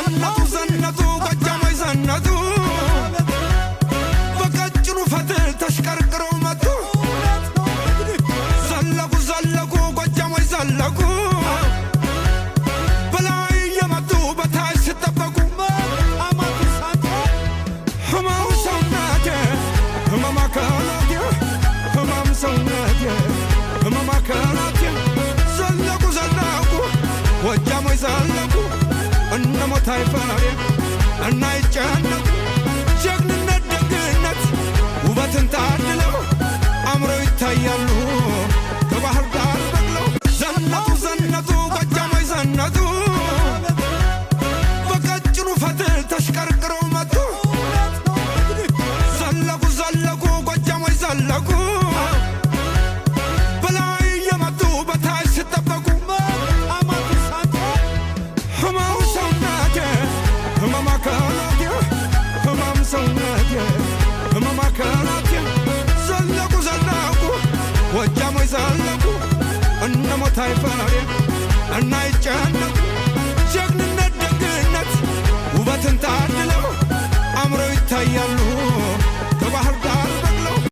ዘነጡ ዘነጡ ጎጃሞች ዘነጡ፣ በቀጭኑ ፈትል ተሽቀርቅረው መጡ። ዘለቁ ዘለቁ ጎጃሞች ዘለቁ፣ በላይ እየመጡ በታች ሲጠበቁ። ህመም ሰውነቴ፣ ህመም አካላቴ፣ ህመም ሰውነቴ፣ ህመም አካላቴ። ዘለቁ ዘለቁ ጎጃሞች ዘለቁ፣ እነ ሞታይ ፈሬ እና ይጨነቁ። ጀግንነት፣ ደግነት፣ ውበትን ታድለው አምረው ይታያሉ ከባህር ዳር በቅለው። ዘነጡ ዘነጡ ጎጃሞች ዘነጡ፣ በቀጭኑ ፈትል ተሽቀርቅረው መጡ። ዘለቁ ዘለቁ ጎጃሞች ዘለቁ፣ በላይ እየመጡ በታች ሲጠበቁ። ህመም ሰውነቴ፣ ህመም አካላቴ፣ ህመም ሰውነቴ፣ ህመም አካላቴ። ዘለቁ ዘለቁ ጎጃሞች ዘለቁ፣ እነ ሞታይ ፈሬ እና ይጨነቁ።